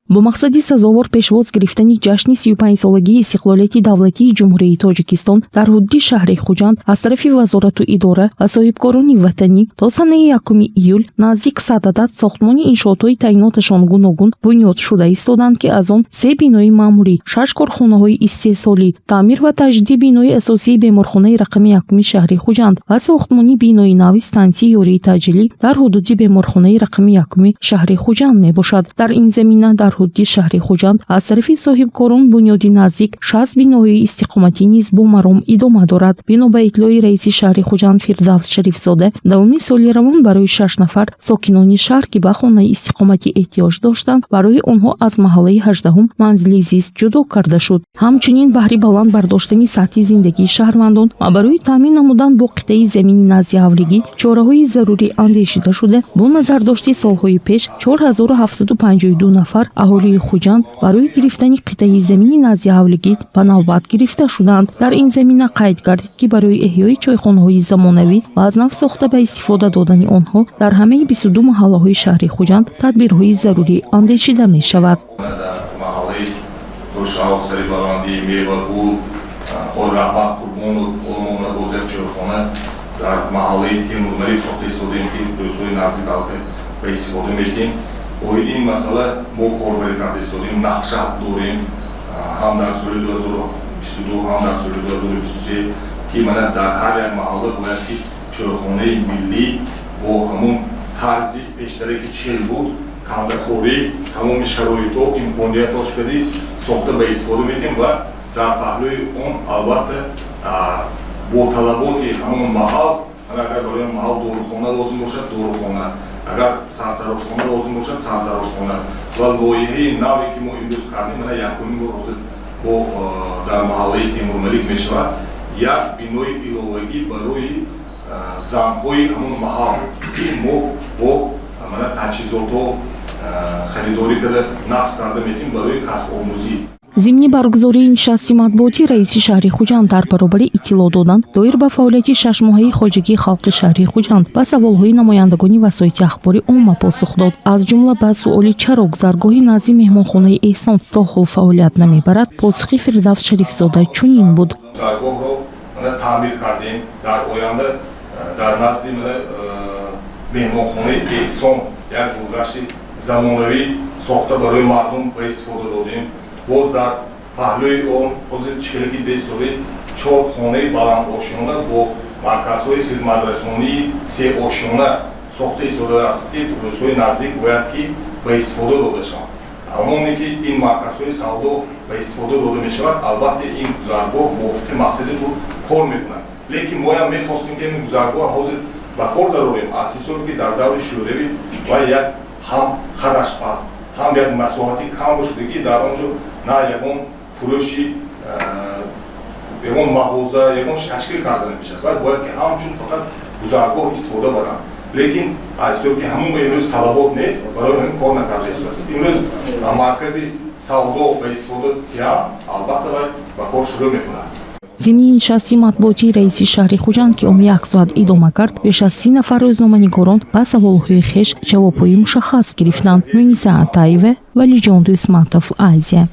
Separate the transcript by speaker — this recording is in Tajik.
Speaker 1: Бо мақсади сазовор пешвоз гирифтани ҷашни 35-солагии истиқлолияти давлатии Ҷумҳурии Тоҷикистон дар ҳудуди шаҳри Хуҷанд аз тарафи вазорату идора ва соҳибкорони ватанӣ то санаи 1 июл наздик 100 адад сохтмони иншоотҳои таъиноташон гуногун бунёд шуда истоданд, ки аз он се бинои маъмурӣ, шаш корхонаҳои истеҳсолӣ, таъмир ва таҷдиди бинои асосии беморхонаи рақами якуми шаҳри Хуҷанд ва сохтмони бинои нави стансияи ёрии таъҷилӣ дар ҳудуди беморхонаи рақами якуми шаҳри Хуҷанд мебошад. Дар ин замина дар ҳудуди шаҳри Хуҷанд аз тарафи соҳибкорон бунёди наздик 60 биноҳои истиқоматӣ низ бо маром идома дорад. Бино ба иттилои раиси шаҳри Хуҷанд Фирдавс Шарифзода, давоми соли равон барои шаш нафар сокинони шаҳр, ки ба хонаи истиқоматӣ эҳтиёҷ доштанд, барои онҳо аз маҳаллаи 18-ум манзили зист ҷудо карда шуд. Ҳамчунин баҳри баланд бардоштани сатҳи зиндагии шаҳрвандон ва барои таъмин намудан бо қитъаи замини назди ҳавлигӣ чораҳои зарурӣ андешида шуда, бо назардошти солҳои пеш 4752 нафар аҳолии Хуҷанд барои гирифтани қитъаи замини назди ҳавлигӣ ба навбат гирифта шуданд. Дар ин замина қайд гардид, ки барои эҳёи чойхонаҳои замонавӣ ва аз нав сохта ба истифода додани онҳо дар ҳамаи 22 маҳаллаҳои шаҳри Хуҷанд тадбирҳои зарурӣ андешида мешавад.
Speaker 2: Дар маҳаллаи Хушҳав, Сари Баландӣ, Мевагул, Қорраҳмат Қурбонов олмомона боз як чойхона дар маҳаллаи Темурмалик сохта истодаем, ки рӯзҳои наздик аллакай ба истифода медиҳем. Оиди ин масъала мо корбарӣ карда истодем, нақша дорем ҳам дар соли 2022, ҳам дар соли 2023, ки мана дар ҳар як маҳалла бояд ки чойхонаи миллӣ бо ҳамун тарзи пештаре, ки чӣ хел буд, кандакорӣ, тамоми шароитҳо, имкониятҳош кади сохта ба истифода медиҳем ва дар паҳлӯи он, албатта, бо талаботи ҳамон маҳал, агар барои маҳал дорухона лозим бошад, дорухона, агар сартарошхона лозим бошад, сартарошхона. Ва лоиҳаи наве, ки мо имрӯз кардем, мана якумин бор ҳозир бо дар маҳаллаи Темурмалик мешавад, як бинои иловагӣ барои занҳои ҳамон маҳал, ки мо бо мана таҷҳизотҳо харидорӣ карда, насб карда метиҳем барои касбомӯзӣ.
Speaker 1: Зимни баргузории нишасти матбуотӣ раиси шаҳри Хуҷанд дар баробари иттилоъ додан доир ба фаъолияти шашмоҳаи хоҷагии халқи шаҳри Хуҷанд ба саволҳои намояндагони васоити ахбори омма посух дод. Аз ҷумла ба суоли чаро гузаргоҳи назди меҳмонхонаи «Эҳсон» то ҳол фаъолият намебарад, посухи Фирдавс Шарифзода чунин буд.
Speaker 2: Гузаргоҳро мана таъмир кардем. Дар оянда дар назди мана меҳмонхонаи «Эҳсон» як гулгашти замонавӣ сохта, барои мардум ба истифода додем. Боз дар паҳлӯи он ҳозир чӣ ки дестоди чор хонаи баландошёна бо марказҳои хизматрасонии сеошёна сохта истодааст, ки рӯзҳои наздик бояд ки ба истифода дода шаванд. Ҳамоне ки ин марказҳои савдо ба истифода дода мешавад, албатта, ин гузаргоҳ мувофиқи мақсади худ кор мекунад. Лекин моям мехостем, ки ин гузаргоҳ ҳозир ба кор дарорем, аз ҳисоби ки дар даври шӯравӣ ва як ҳам қадаш паст, ҳам як масоҳати кам шудагӣ, дар он ҷо на ягон фурӯши ягон мағоза, ягон ташкил карда намешавад ва бояд ки ҳамчун фақат гузаргоҳ истифода баранд. Лекин аз ҳисоби ки ҳамон имрӯз талабот нест, барои ҳамин кор накарда истодааст. Имрӯз маркази савдо ба истифода диҳам, албатта, вай ба кор шурӯъ мекунад.
Speaker 1: Зимни нишасти матбуотии раиси шаҳри Хуҷанд, ки он як соат идома кард, беш аз 30 нафар рӯзноманигорон ба саволҳои хеш ҷавобҳои мушаххас гирифтанд. Муниса Атаева, Валиҷон Дӯсматов, Азия.